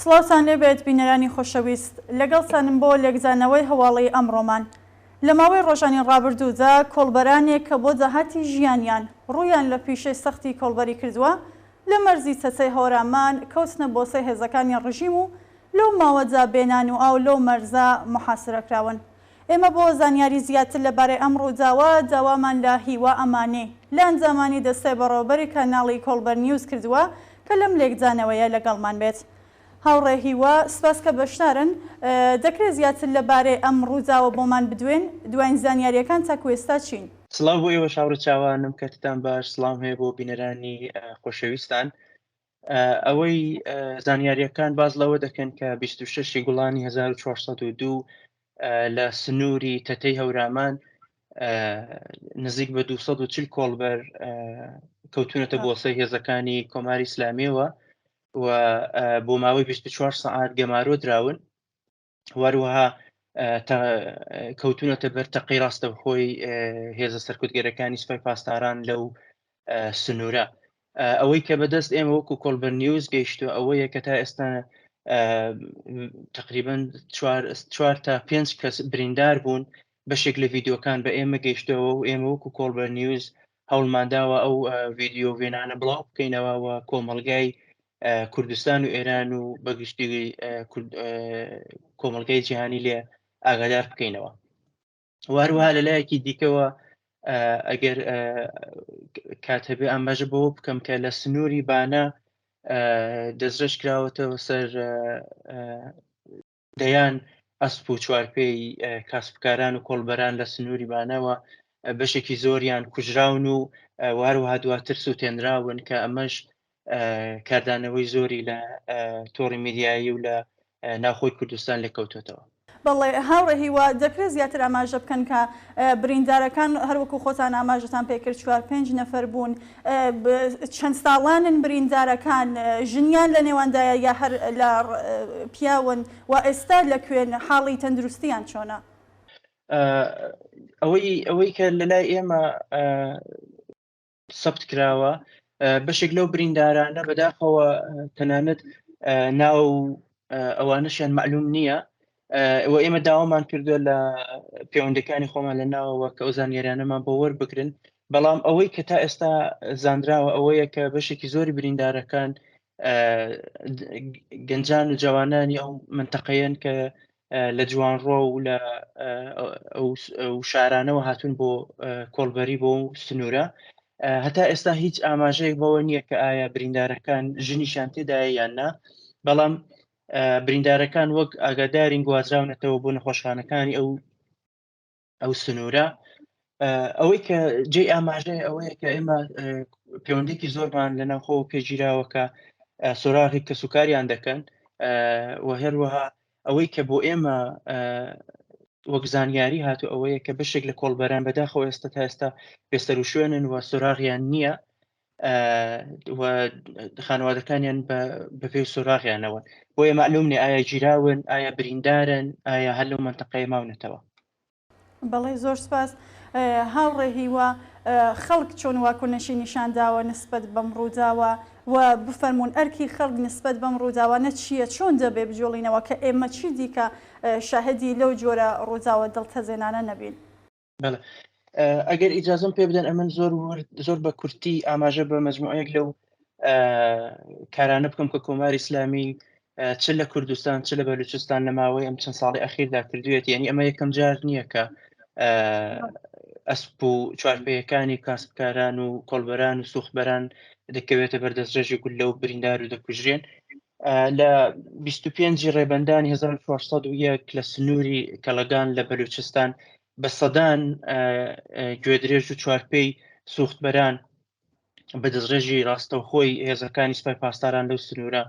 سڵاوتان لێبێت بینەرانی خۆشەویست، لەگەڵتانم بۆ لێکدانەوەی هەواڵی ئەمڕۆمان. لە ماوەی ڕۆژانی ڕابردوودا کۆڵبەرانێک کە بۆ داهاتی ژیانیان ڕوویان لە پیشەی سەختی کۆڵبەری کردووە لە مەرزی چەتەی هەورامان کەوتنە بۆسەی هێزەکانی ڕژیم و لەو ماوەدا بێ نان و ئاو لەو مەرزە موحاسرە کراون. ئێمە بۆ زانیاری زیاتر لە بارەی ئەم ڕووداوە داوامان لە هیوا ئەمانی لە ئەندامانی دەستەی بەڕێوەبەری کەناڵی کۆڵبەر نیوز کردووە کە لەم لێکدانەوەیە لەگەڵمان بێت. هاوڕێ هیوا سپاس کە بەشدارن. دەکرێت زیاتر لە بارەی ئەم ڕووداوە بۆمان بدوێن؟ دواین زانیارییەکان تاکو ئێستا چین؟ سڵاو بۆ ئێوەش هاوڕێ چاوانم کاتتان باش سڵاوم هەیە بۆ بینەرانی خۆشەویستان. ئەوەی زانیاریەکان باز لەوە دەکەن کە 26 گوڵانی 1402 لە سنووری تەتەی هەورامان نزیک بە 240 کۆڵبەر کەوتونەتە بۆسەی هێزەکانی کۆماری ئیسلامیەوە و بۆ ماوەی 24 سەعات گەمارۆ دراون واروەها کەوتونەتە بەر تەقەی ڕاستەوخۆی هێزە سەرکوتگەرەکانی سوپای پاسداران لەو سنوورە ئەوەی کە بەدەست ئێمە وەکو کۆڵبەر نیوز گەیشتووە ئەوەیە کە تا ئێستا تقریبا چوار تا پێنج کەس بریندار بوون بەشێک لە ڤیددیوکان بە ئێمە گەیشتەوە و ئێمە وەکو کۆڵبەر نیوز هەوڵمانداوە ئەو ڤیددیو وێنانە بڵاو بکەینەوە و کۆمەڵگای کوردستان و ئێران و بەگشتی کۆمەڵگای جیهانی لێ ئاگادار بکەینەوە واروها لە لایەکی دیکەوە ئەگەر کات هەبێ ئاماژە بەوە بکەم کە لە سنووری بانە دەستڕێژ کراوەتەوە سەر دەیان ئەسپ و چوارپێی کاسبکاران و کۆڵبەران لە سنووری بانەوە بەشێکی زۆریان کوژراون و هەروەها دواتر سووتێنراون کە ئەمەش کاردانەوەی زۆری لە تۆڕی میدیایی و لە ناوخۆی کوردستان لێکەوتۆتەوە. بەڵێ هاوڕێ هیوا، دەکرێت زیاتر ئاماژە بکەن کە بریندارەکان هەروەکو خۆتان ئاماژەتان پێکرد چوار پێنج نەفەر بوون، چەند ساڵانن بریندارەکان، ژنیان لە نێواندایە یا هەر لە پیاون و ئێستا لە کوێن، حاڵی تەندروستیان چۆنە؟ ئەوەی ئەوەی کە لە لای ئێمە سەبت کراوە بەشێک لەو بریندارانە بەداخەوە تەنانەت ناو ئەوانەشیان معلوم نییە و ئێمە داوامان کردووە لە پەیوەندەکانی خۆمان لە ناوەوە کە ئەو زانیاریانەمان بۆ وەربگرن بەڵام ئەوەی کە تا ئێستا زانراوە ئەوەیە کە بەشێکی زۆری بریندارەکان گەنجان و جوانانی ئەو منتەقەیەن کە لە جوانڕۆ و لە ئەو شارانەوە هاتوون بۆ کۆڵبەری بۆ سنوورە هەتا ئێستا هیچ ئاماژەیەک بەوە نییە کە ئایا بریندارەکان ژنیشان تێدایە یان نا بەڵام بریندارەکان وەک ئاگادارین گوازراونەتەوە بۆ نەخۆشخانەکانی ئەو ئەو سنوورە ئەوەی کە جێ ئاماژەیە ئەوەیە کە ئێمە پەیوەندێکی زۆرمان لە ناوخۆ پێگیراوە کە سۆراغی کەسوکاریان دەکەن و هەروەها ئەوەی کە بۆ ئێمە وەک زانیاری هاتو ئەوەیە کە بەشێک لە کۆڵبەران بەداخەوە ئێستا تا ئێستا بێسەر و شوێنن و سۆراغیان نییە و خانەوادەکانیان بە پێی سۆراغیانەوە بۆیە معلوم نیە ئایا گیراون ئایا بریندارن ئایا هەر لەو منتەقەیە ماونەتەوە. بەڵێ زۆر سپاس هاوڕێ هیوا خەڵک چۆن واکنشی نیشان داوە نسبەت بەم ڕووداوە و بفەرموون ئەرکی خەڵک نسبەت بەم ڕووداوانە چییە چۆن دەبێ بجوڵینەوە کە ئێمە چی دیکە شاهدی لەو جۆرە ڕووداوە دڵتەزێنانە نەبین؟ بەڵێ ئەگەر ئیجازم پێ بدەن ئەمن زۆر ورد زۆر بە کورتی ئاماژە بە مەجموعەیەک لەو کارانە بکەم کە کۆماری ئیسلامی چ لە کوردستان چ لە بەلوچستان لە ماوەی ئەم چەند ساڵی ئەخیردا کردوێتی یعنی ئەمە یەکەم جار نییە کە ئەسپ و چوارپێیەکانی کاسبکاران و کۆڵبەران و سوختبەران دەکەوێتە بەردەستڕێژی گوللە و بریندار و دەکوژرێن لە 25 ڕێبەندانی 1401 لە سنووری کەڵەگان لە بەلوچستان بە سەدان گوێدرێژ و چوارپێی سوختبەران بە دەستڕێژی ڕاستەوخۆی هێزەکانی سوپای پاسداران لەو سنوورە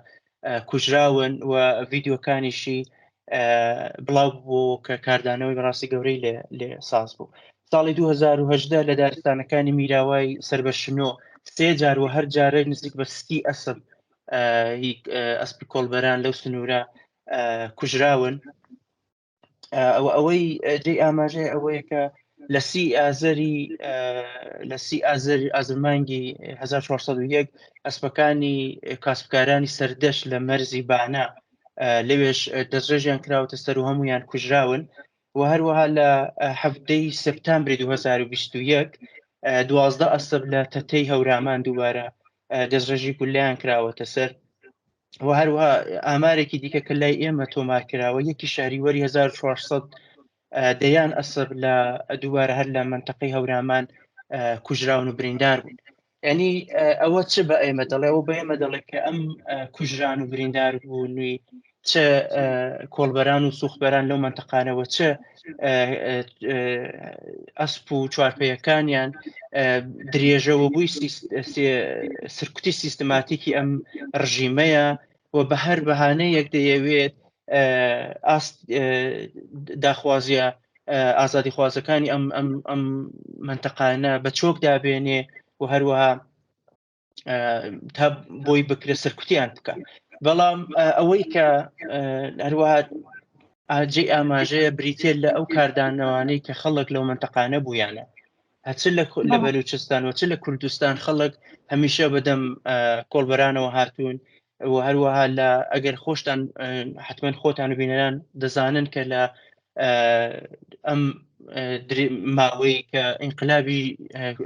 کوژراون و ڤیددیوکانیشی بڵاو بوو کە کاردانەوەی بەڕاستی گەورەی لێ لێ ساز بوو ساڵی 2010 لە دارستانەکانی میراوای سەر بە شنۆ سێ جار و هەر جارە نزیک بە 30 ئەسپ ئەسپی کۆڵبەران لەو سنوورە کوژراون ئەوە ئەوەی جێی ئاماژەیە ئەوەیە کە لە سی ئازەری لە سی ئازەر ئازرمانگی 1401 ئەسپەکانی کاسبکارانی سەردەشت لە مەرزی بانە. لەوێش دەستڕێژیان کراوەتە سەر و هەمویان کوژراون و هەروەها لە حەفتەی سپتامبری 2021 12 ئەسب لە تەتەی هەورامان دووبارە دەستڕێژی گولەیان کراوەتە سەر و هەروەها ئامارێکی دیکە کە لای ئێمە تۆمار کراوە یەکی شەهریوەری 1400 دەیان ئەسب لە دووبارە هەر لە منتەقەی هەورامان کوژراون و بریندار بوون ینی ئەوە چ بە ئێمە دەڵێ ئەو بە ئێمە دەڵێ کە ئەم کوژران و بریندار بوونی چ کۆڵبەران و سوختبەران لەو منتەقانەوە چ ئەسپ و چوارپەیەکانیان درێژەوە بووی سرکوتی سیستماتیکی ئەم ڕژیمەیە و بە هەر بەهانەیەک دەیەوێت ئاست داخوازیە ئازادیخوازەکانی ئەم ئەم ئەم منتەقانە بە چۆک دابێنێ و هەروەها تا بۆی بکرێ سەرکوتیان بکە بەڵام ئەوەی کە هەروەها ئاجێ ئاماژەیە بریتە لە ئەو کاردانەوانەی کە خەڵک لەو منتەقانە بوویانە هەچ لە لە بەلوچستان و چ لە کوردستان خەڵک هەمیشە بەدەم کۆڵبەرانەوە هاتوون و هەروەها لە ئەگەر خۆشتان حتمما خۆتان و بینەران دەزانن کە لە ئەم ماوەی کە ئینقلابی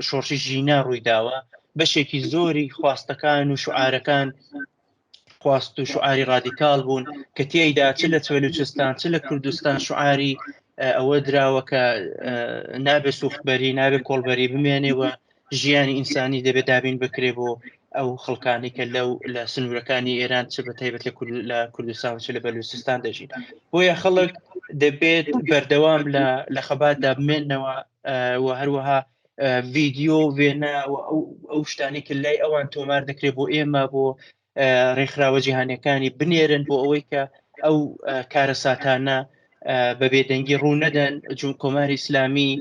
شۆڕشی ژینا ڕووی داوە بەشێکی زۆری خواستەکان و شعارەکان خواست و شعاری ڕادیکال بوون کە تێیدا چ لە بەلوچستان چ لە کوردستان شعاری ئەوە دراوە کە نابێ سوختبەری نابێ کۆڵبەری بمێنێ و ژیانی ئینسانی دەبێت دابین بکرێ بۆ ئەو خەڵکانی کە لەو لە سنوورەکانی ئێران چ بە تایبەت لە کوردستان چ لە بەلوچستان دەژین بۆیە خەڵک دەبێت بەردەوام لە لە خەباتدا بمێنەوە و هەروەها ڤیدیۆ وێنە و ئەو شتانی کە لای ئەوان تۆمار دەکرێت بۆ ئێمە بۆ ڕێکخراوە جیهانیەکانی بنێرن بۆ ئەوەی کە ئەو کارەساتانە بە بێدەنگی ڕوو نەدەن جون کۆماری ئیسلامی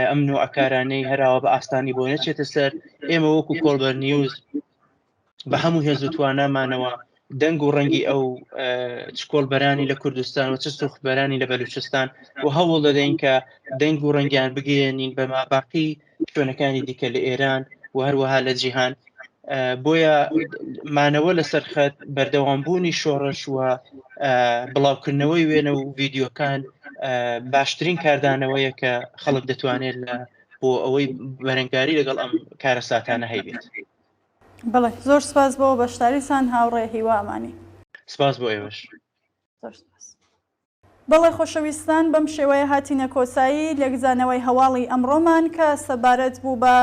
ئەم نوعکارانەی هەراوە بە ئاستانی بۆ نەچێتە سەر ئێمە وەکو کۆڵبەر نیوز بە هەموو هێز و توانامانەوە دەنگ و ڕەنگی ئەو چ کۆڵبەرانی لە کوردستان و چ سوختبەرانی لە بەلوچستان و هەوڵ دەدەین کە دەنگ و ڕەنگیان بگەیەنین بە ماباقی شوێنەکانی دیکە لە ئێران و هەروەها لە جیهان بۆیە مانەوە لەسەر خەت بەردەوامبوونی شۆڕش و بڵاوکردنەوەی وێنە و ڤیددیوکان باشترین کاردانەوەیە کە خەڵک دەتوانێت لە بۆ ئەوەی بەرەنگاری لەگەڵ ئەم کارەساتانە هەیبێت. بەڵێ زۆر سپاس بۆ بەشداریتان هاوڕێ هیوا ئەمانی. سپاس بۆ ئێوەش. زۆر سپاس. بەڵێ خۆشەویستان بەم شێوەیە هاتینە کۆتایی لێکدانەوەی هەواڵی ئەمڕۆمان کە سەبارەت بوو بە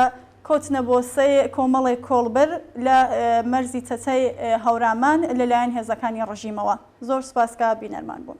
کەوتنە بۆسەی کۆمەڵێک کۆڵبەر لە مەرزی تەتەی هەورامان لەلایەن هێزەکانی ڕژیمەوە. زۆر سپاس کە بینەرمان بوون.